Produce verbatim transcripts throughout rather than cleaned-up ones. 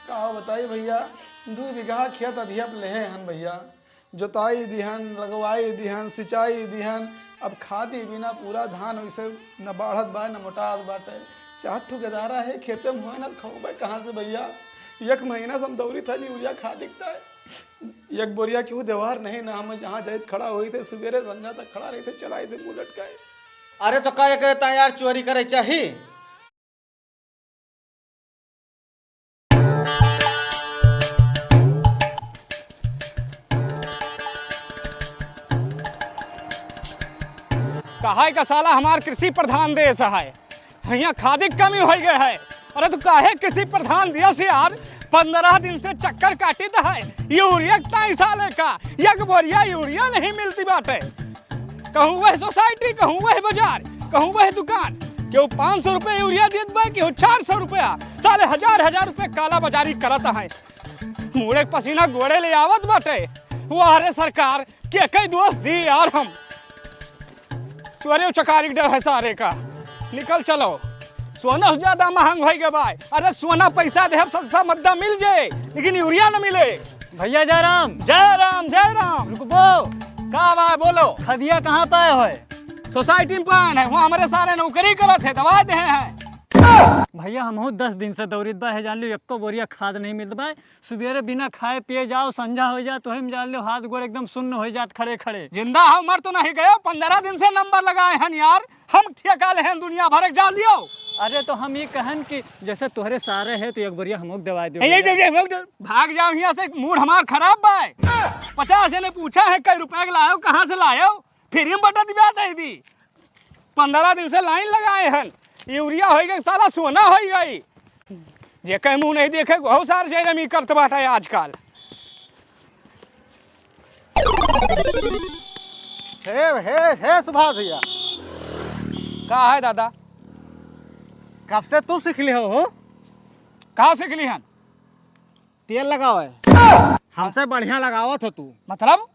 का बताई भइया, दुइ बीघा खेत अधिया पे लेहे हन भइया, जोताई दिहन, लगवाई दिहन, सिंचाई दिहन, अब खादी बिना पूरा धान वइसे न बाढ़त बा, न मोटात बाटे। चार ठो गदारा है, खेते में होए ना, त खौबे कहाँ से भइया? एक महीना से हम दौरी था, यूरिया खाद दिखता है, एक बोरिया केहू देवार नहीं ना, हम जहाँ जाइत खड़ा होई थे, सुबेरे संझा तक खड़ा रही थे, चलाई थे मुँह लटकाए। अरे तो का एकरे ताई यार चोरी करे चाही? कहाई का साला हमार कृषि प्रधान देश है, हियाँ खादी क कमी होइ गए है। अरे तू काहे कृषि प्रधान देश यार, पन्द्रह दिन से चक्कर काटित है, यूरिया क ताई साले का, एक बोरिया यूरिया नहीं मिलती बाटे। कहूँ वह सोसाइटी, कहूँ वह बाजार, कहूँ वह दुकान, केहू पाँच सौ रुपये यूरिया देत बा, केहू चार सौ रुपया, साले हजार हजार रुपये काला बाजारी करत है। मुड़े क पसीना गोड़े ले आवत बाटे। वाह रे सरकार, के कई दोष दी यार हम। चोरे चकारी क डर है सारे का। निकल चलो, सोना से ज्यादा महंग होइ गए भाई। अरे सोना पैसा देहब, सस्ता मद्दा मिल जाए, लेकिन यूरिया न मिले। भइया जय राम। जय राम, जय राम। रुकबो। का बा, बोलो। खदिया कहाँ पाए होए? सोसाइटी में पाए हैं, वो हमरे सारे नौकरी करत है, दवा दे हैं। भइया हमहू दस दिन से दौरित बा है, जान लियो एको बोरिया खाद नहीं मिलत बा। सुबेरे बिना खाए पिए जाओ, संझा होइ जात, वही में जान लियो हाथ गोड़ एकदम सुन्न होइ जात खड़े खड़े। जिंदा हो मर तो नहीं गए, पन्द्रह दिन से नंबर लगाए हैं यार, हम ठेका ले हैं दुनिया भर के, जान लियो। अरे तो हम ये कहन कि जैसे तोहरे सारे है तो एक बोरिया हमहू क देवाई दियो ए, ए, भइया। ए, ए, भाग जाओ यहाँ से, मूड हमार खराब बा। पचास जने पूछा है कई रुपया के लायो, कहाँ से लायो, फ्री में बटा दिवा दे दी। पन्द्रह दिन से लाइन लगाए हैं, यूरिया होइ गई, साला सोना होइ गई। जेके मुँह नहीं देखे, बहुत सारे जैरमी करत बाटे आजकल। हे, हे, हे सुभाष भइया। का है दादा? कब से तू सीख लिहो हो? का सीख लिहन? तेल लगावे। हमसे बढ़िया लगावत हो तू। मतलब?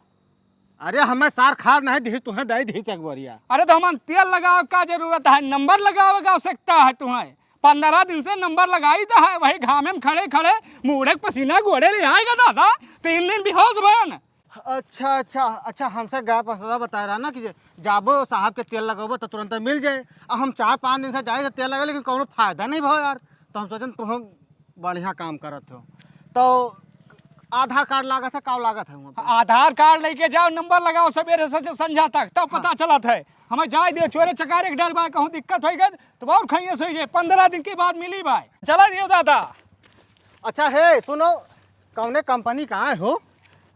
अरे हमें सार खाद नहीं दिही, तुहें दे दिही एक बोरिया। अरे तो हमन तेल लगावे का जरूरत है, नंबर लगावे का आवश्यकता है तुहें। पन्द्रह दिन से नंबर लगाइत है, वही घामे में खड़े खड़े मुड़े क पसीना गोड़े ले आएगा दादा, तीन दिन बेहोश भयन। अच्छा, अच्छा, अच्छा, हमसे गाय पसदा बताए रहा ना कि जे जाबो साहब के तेल लगबो तो तुरंत मिल जाए। अब हम चार पाँच दिन से जाए तेल लगे, लेकिन कौनो फायदा नहीं भो यार। तो हम सोचन तुम बढ़िया काम करत हो। तो आधार कार्ड लागत है, का लागत है वहाँ पे? आधार कार्ड लेके जाओ, नंबर लगाओ सबेरे से संझा तक, तब पता हाँ। चलत है। हमें जाए दियो, चोरे चकारे के डर बा, कहूँ दिक्कत होइ गए तो और खइए सही जे, पन्द्रह दिन के बाद मिली भाई। चला दियो दादा। अच्छा हे, सुनो, कौने कंपनी का आए हो?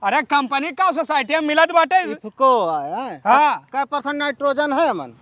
अरे कंपनी का, सोसाइटी में मिलत बाटे। इफको आया है? हाँ। कै परसेंट नाइट्रोजन है अमन?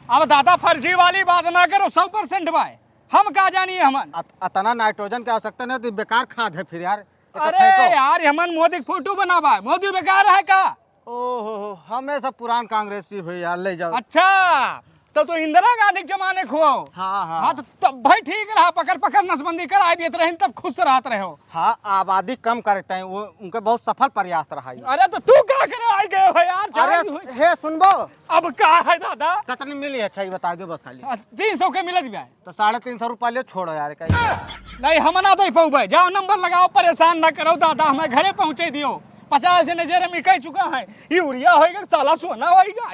अब दादा फर्जी वाली बात ना करो, सौ परसेंट बाय। हम का जानी हमन। अत-, अतना नाइट्रोजन के आवश्यकता नहीं होती, बेकार खाद है फिर यार। ये तो अरे फेंको। यार, हमन मोदी के फोटो बनावा, मोदी बेकार है का? ओहो हो, हमें सब पुरान कांग्रेसी हुई यार, ले जाओ। अच्छा, तो तू इंदिरा गांधी के जमाने को हो? हाँ, हाँ। हाँ, तो तब भाई ठीक रहा, पकड़ पकड़ नसबंदी कराई देत रहे, तब खुश रहत रहे हो। हाँ, आबादी कम करते हैं, वो उनके बहुत सफल प्रयास रहा ये। अरे तो तू का करे आई गए हो यार, अरे जाई हुई। हे सुनबो, अब का है दादा? कितनी मिली? अच्छा, ये बता दो बस खाली। हाँ, तीन सौ के मिलत बा। तो साढ़े तीन सौ रुपया ले छोड़ो यार, कहीं। नहीं, हम ना दे पाऊबे। जाओ नंबर लगाओ, परेशान ना करो दादा, हमें घरे पहुँचे दियो। पचास जने जेरे में कह चुका है, यूरिया होएगा, साला सोना होएगा।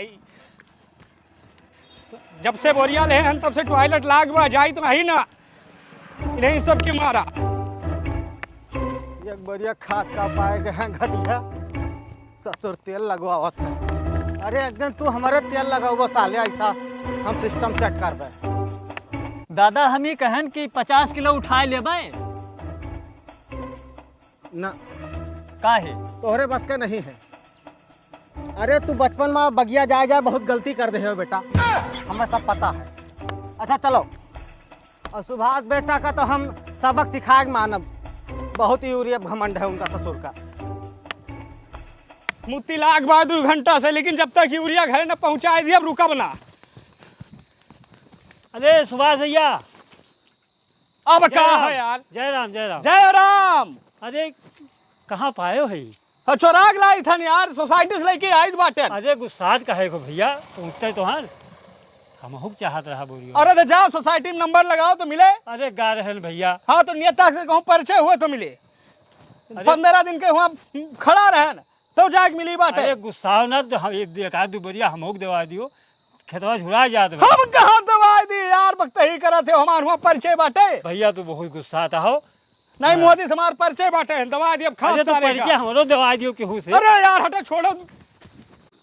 जब से बोरिया ले हन, तब से टॉयलेट लाग बा, जाइत रही ना। इन्हीं सब के मारा। एक बोरिया खाद का पाए गए हैं घटिया। ससुर तेल लगवावत है। अरे एक दिन तू हमारे तेल लगवाबो साले, ऐसा हम सिस्टम सेट करबे। दादा, हम ही कहन कि पचास किलो उठाए लेबे। ना। काहे? तोहरे बस के नहीं है। अरे तू बचपन में बगिया जाए जाए बहुत गलती कर दे हो बेटा, हमें सब पता है। अच्छा चलो, और सुभाष बेटा का तो हम सबक सिखाए के मानब। बहुत यूरिया घमंड है उनका ससुर का। मुत्ती लाग बा दू घंटा से, लेकिन जब तक यूरिया घरे न पहुंचाए दिया, अब रुकब ना। अरे सुभाष भैया। अब जय का राम, है यार? जय राम, जय राम। जय राम। अरे कहाँ पायो है? हाँ, चोराग लाई थन यार, सोसाइटी से लेके आइत बाटे। अरे गुस्सात काहे को भैया, पूछते तो हन। हमहू के चाहत रहा बोरियो। अरे तो जाओ, सोसाइटी में नंबर लगाओ तो मिले। अरे गा रहन भइया। हाँ, तो नियत ताक से कहूँ परिचय हुए तो मिले। अरे पन्द्रह दिन के हुआँ खड़ा रहन, तो जाके मिली बाटे। अरे गुस्साओ ना, तो हम एक, एक आध दो बोरिया हमहू के देवा दियो, खेतवा झुरा जात बा। हम कहाँ देवा दी यार, बकतही करत है, हमार हुआँ परिचय बाटे। भइया तू बहुत गुस्सात हो। नहीं हाँ। मोदी से हमार परिचय बाटे, देवा दी अब खाद अरे तो सारे परिचय का। हमरो देवा दियो केहू से। अरे यार हटे छोड़ो।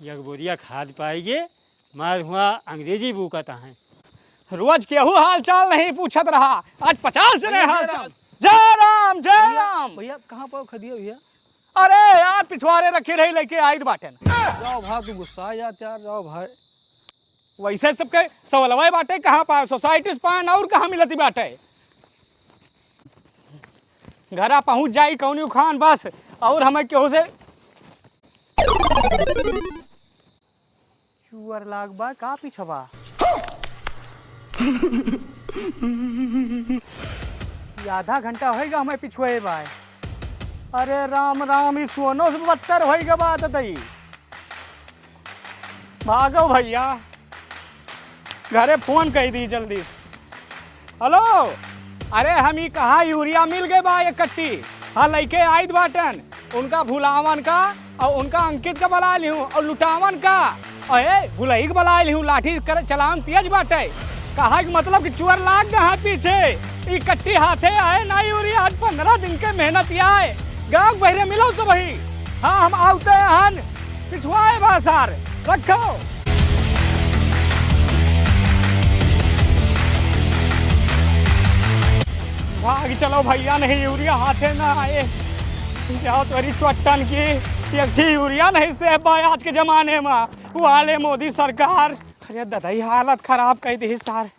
एक बोरिया खाद पाइगे, मार हुआँ अंग्रेजी बूकत हैं। रोज केहू हाल चाल नहीं पूछत रहा, आज पचास जने भइया, हाल जय चाल। राम। जय राम, जय भइया, राम। भइया, कहाँ पाओ खदिया भइया? अरे यार, पिछवारे रखी रही, लेके आइत बाटेन। जाओ भाई, तू गुस्सा जात यार, जाओ भाई। वैसे सबके सवलवाए बाटे, कहाँ पाए? सोसाइटी से पाए, और कहाँ मिलती बाटे? घरा पहुँच जाई कौनी उखान बस, और हमें केहू से चुअर लाग बा का पिछवा? ई आधा घंटा होइगा हमें पिछुए बाय। अरे राम राम, ई सोनो से बदतर होइगा बा ददई। भागो भइया, घरे फोन कइ दी जल्दी से। हेलो, अरे हम ई कहाँ यूरिया मिल गए बा एक कट्टी। हाँ, लइके आइत बाटन। उनका भुलावन का और उनका अंकित का बलाइ लिहूँ और लुटावन का। अरे भुलई के बलाइ लिहूँ, लाठी कर चलावन तेज बाटे। कहा के मतलब कि चुअर लाग गए हैं पीछे। ई कट्टी हाथे आए ना यूरिया, आज पन्द्रह दिन के मेहनत आए। गाँव बहिरे मिलो सबही। हाँ, हम आवते हन। पिछुआए बा सार, रखो। भाग चलो भइया, नहीं यूरिया हाथे ना आए। जाओ तोरी चट्टन की, एक ही यूरिया नहीं सेफ बा आज के जमाने में। वाले मोदी सरकार। अरे ददई, हालत खराब कइ दी सार।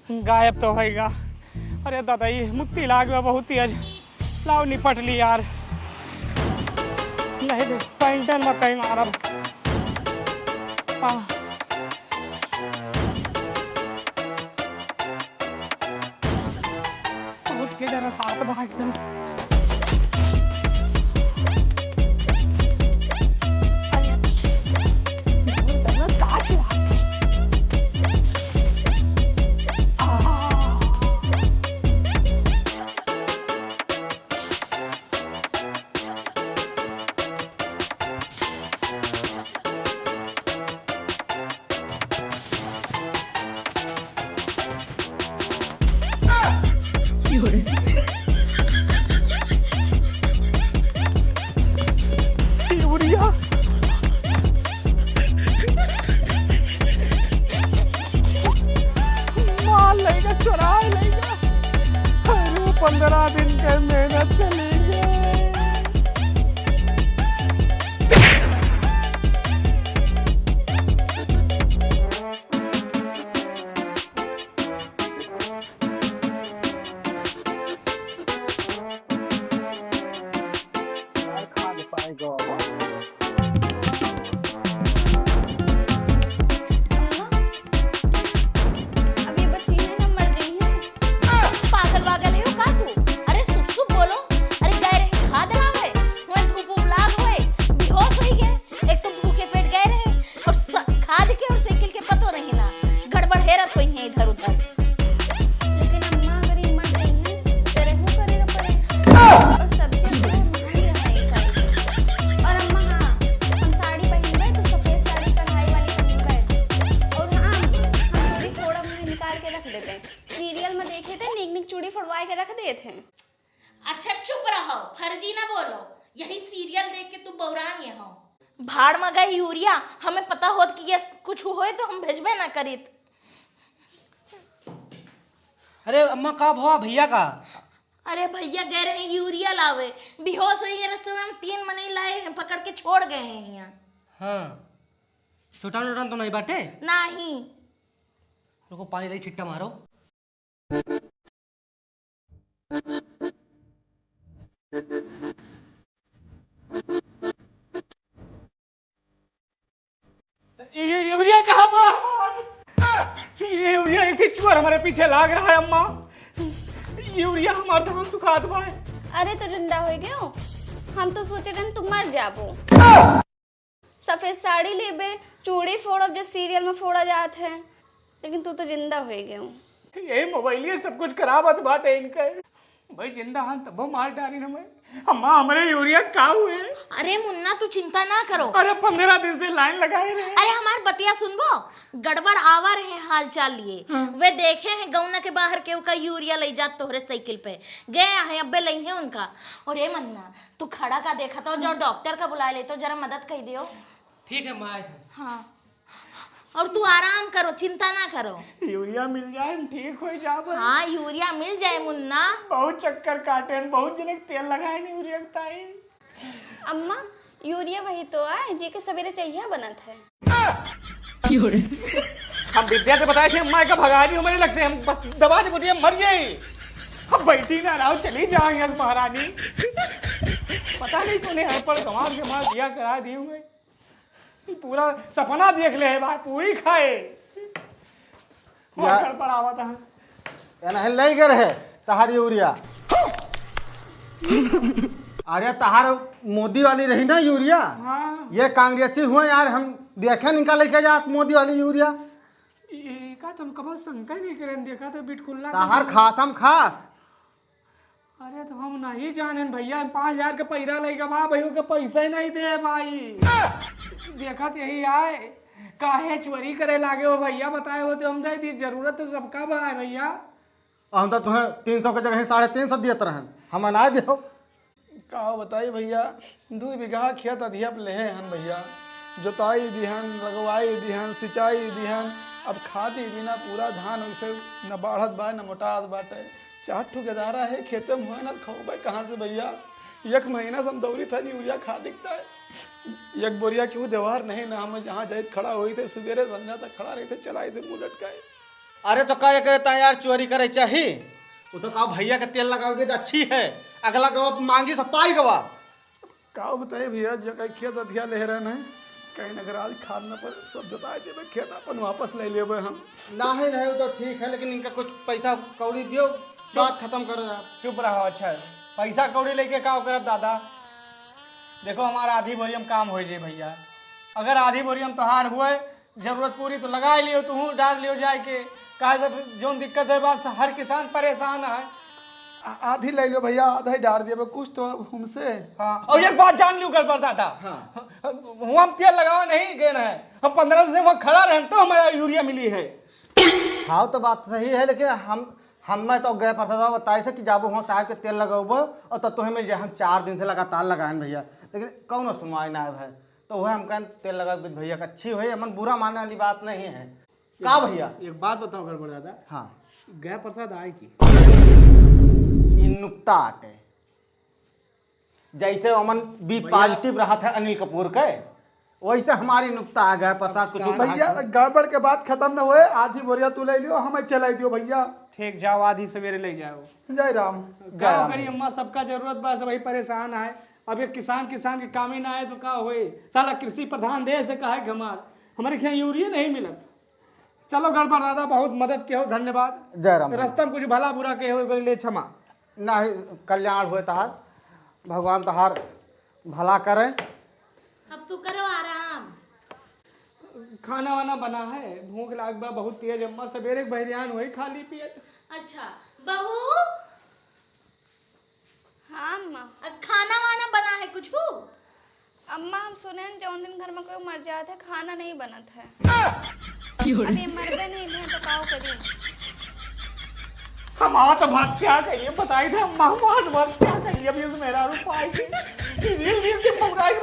गायब तो होइगा। अरे दादा, ई मुत्ती लाग बा बहुत तेज। लाओ निपट ली यार। नहीं दे, पैंटन में कहीं मारब। आ। बहुत के जरा साथ बा एकदम। मार लेगा, चुराए लेगा। अरे, पन्द्रह दिन के मेहनत चली गई। अम्मा, अब ये बची हैं ना, मर गई हैं। पागल वागल है हो का तू? अरे शुभ शुभ बोलो। अरे गए रहे खाद लावे, वहाँ धूप उप लाग होए, बेहोश होई गए। एक तो भूखे पेट गए रहे, और स-, खाद के और साइकिल के पतो नहीं ना, गड़बड़ हेरत होई हैं इधर उधर। लेकिन अम्मा अगर ये मर गई हैं, तो रहू करे के पड़े। और सब्जी बहुत महंगी है इस साल। और अम्मा, हाँ, हम साड़ी पहिनबे तो सफेद साड़ी कढ़ाई वाली पहिनबे। और हाँ, हम चूड़ी फोड़ब नहीं, निकाल के रख देते हैं। सीरियल में देखे थे, नीक नीक चूड़ी फोड़वाए के रख देते हैं। अच्छा चुप रहो, फर्जी ना बोलो, यही सीरियल देख के तू बौरान ये हो। भाड़ में गए यूरिया, हमें पता होत कि ये कुछ होए तो हम भेजबे ना करीत। अरे अम्मा, का भवा भैया का? अरे भैया गए रहे यूरिया लावे, बेहोश होई गए, रस्ते में तीन मनई लाए हैं, पकड़ के छोड़ गए हैं यहाँ। हाँ, चोटान वोटान तो नहीं बाटे? नहीं। रुको, पानी लाई, छिट्टा मारो। ये, ये यूरिया कहाँ पर? ये यूरिया एक ठे चुअर हमारे पीछे लाग रहा है अम्मा। यूरिया हमार धान सुखात बा। अरे तो जिंदा हो गयो, हम तो सोचे रहन तू मर जाबो। सफेद साड़ी लेबे, तूड़ी फोड़ब जो सीरियल में फोड़ा जात है, लेकिन तू तो जिंदा होइ गयो। यही मोबाइलिए सब कुछ करावत बाटे इनके। भाई जिंदा हन तबो मार डारी न मैं। अम्मा, हमरे यूरिया का हुए? अरे मुन्ना, तू चिंता ना करो। अरे, पन्द्रह दिन से लाइन लगाए रहे। अरे, हमार बतिया सुनबो? गड़बड़ आवा रहे हाल चाल लिए। हाँ। वे देखे हैं गौना के बाहर केहू का यूरिया लइ जात तोहरे साइकिल पे। गए हैं, अब्बे लइहे उनका। और ए मुन्ना, तू खड़ा का देखत हो, जो डॉक्टर का बुलाए ले तो जरा मदद कइ दियो। ठीक है, मैं आए थे। हाँ। और तू आराम करो, चिंता ना करो। यूरिया मिल जाए, हम ठीक होइ जाबे। हाँ, यूरिया मिल जाए मुन्ना। बहुत चक्कर काटे, बहुत जने के तेल लगाए नहीं यूरिया के ताई। अम्मा, यूरिया वही तो आए, जी के सवेरे चाहिए बनत है। हम विद्या से बताए थे, अम्मा का भगा दी हमारे लग से, हम ब-, दबा दे बोलिए, मर जाए। अब बैठी ना रहो, चली जाओ यहाँ से महारानी। पता नहीं तूने हर पर गंवार के मार दिया करा दी हूँ मैं। पूरा सपना देख ले है भाई, पूरी खाए। या- और घर पर आवा था। या नहीं लई गए रहे तहार यूरिया। अरे तहार मोदी वाली रही ना यूरिया। हाँ। ये कांग्रेसी हुए यार, हम देखे इनका लेके जात मोदी वाली यूरिया। ये का तुम कबो शंका नहीं करें, देखा तो बिटकुल्ला तहार खासम खास। अरे तो हम नहीं जानेन भैया, हम पाँच हजार के पैरा लइके बा, भैया के पैसा ही नहीं दे भाई। देखत यही आए, काहे चोरी करे लागे हो भैया, बताए हो तो हम दे दी, जरूरत तो सबका बा है भैया। हम तो तुम्हें तीन सौ के जगह साढ़े तीन सौ दियत रहन, हम ना दियो। का बताई भैया, दुइ बीघा खेत अधिया पे लेहे हन भैया, जोताई दिहन, लगवाई दिहन, सिंचाई दिहन, अब खादी बिना पूरा धान वैसे न बाढ़त बा, न मोटात बाटे। चार ठो गदारा है, खेते में हुए ना, खौबे कहाँ से भैया? एक महीना से हम दौड़ी था, यूरिया खाद दिखता है। एक बोरिया क्यों देवार नहीं, ना हम जहाँ जाए खड़ा होई थे, सुबेरे संझा तक खड़ा रही थे, चलाई थे मुँह लटकाए। अरे तो का एकरे ताई यार चोरी करे चाही? वो तो का भैया के तेल लगावे तो अच्छी है, अगला गवा मांगी सब पाई गवा। का बताई भैया, जो कहीं खेत अधिया ले रहे हैं, कहीं ना अगर आज खाद न पर सब जोताई देबे, खेत अपन वापस ले लेबे हम। नहीं, नहीं, वो तो ठीक है, लेकिन इनका कुछ पैसा कौड़ी दियो, बात खत्म करो यार। चुप रहो। अच्छा, पैसा कौड़ी लेके का करब दादा? देखो, हमारा आधी बोरी में काम हो जाए भैया, अगर आधी बोरी में तोहार हुए, जरूरत पूरी तो लगा लियो, तू डाल लियो जाए के, काहे से जौन दिक्कत है बस हर किसान परेशान है। आ-, आधी ले लो भैया, आधा ही डाल दिया, कुछ तो हमसे। हाँ, और एक बात जान लियो गड़बड़ दादा। हाँ। हुआ हम तेल लगावा नहीं गए हैं, हम पन्द्रह दिन से वहाँ खड़ा रहन तो हमारा यूरिया मिली है। हाँ, तो बात सही है, लेकिन हम, हम मैं तो गए प्रसाद बताए से कि जाबो वहाँ साहब के तेल लगौबो और तो तुम्हें मिल जाए। हम चार दिन से लगातार लगाएन भैया, लेकिन कौनो सुनवाई ना है भाई। तो वह हम कहन तेल लगा के भैया का अच्छी होई, हमन बुरा माने वाली बात नहीं है। का एक, भैया? एक बात बताओ गड़बड़ दादा। हाँ। गया प्रसाद आए की? ई नुक्ता आटे। जैसे ओमन बी भैया। पॉजिटिव रहत है अनिल कपूर के, वैसे हमारी नुक्ता आ गया प्रसाद कुछ का भैया, गड़बड़ के बात खत्म न होए, आधी बोरिया तू ले लियो, हमें चलाई दियो भैया। ठीक, जाओ आधी सवेरे ले जाओ। जय राम। जय का राम। करी अम्मा, सबका जरूरत बा, सबही परेशान है। अब एक किसान, किसान के कामे ना आए तो का होए? साला कृषि प्रधान देश है, काहे के हमार, हमारे के यहाँ यूरिया नहीं मिलत। चलो गड़बड़ दादा, बहुत मदद के हो, धन्यवाद। जय राम। रास्ता में कुछ भला बुरा के हो, ओकरे लिए क्षमा। नहीं, कल्याण होए तहार, भगवान तहार भला करें। अब तू करो आराम। खाना वाना बना है, भूख लाग बा बहुत तेज, अम्मा सवेरे के बहरियान हुई खाली पियत। अच्छा बहू, हाँ अम्मा। अ, खाना वाना बना है कुछ? अम्मा, हम सुने हैं जौन दिन घर में कोई मर जात है, खाना नहीं बनत है। अब ये मरबे नहीं है तो काव करी? हम आत्महत्या करिए, बताई थे अम्मा, हम आत्महत्या करिए, अभी उस मेरा रूप पाई के। रील, रील के पकड़ाई के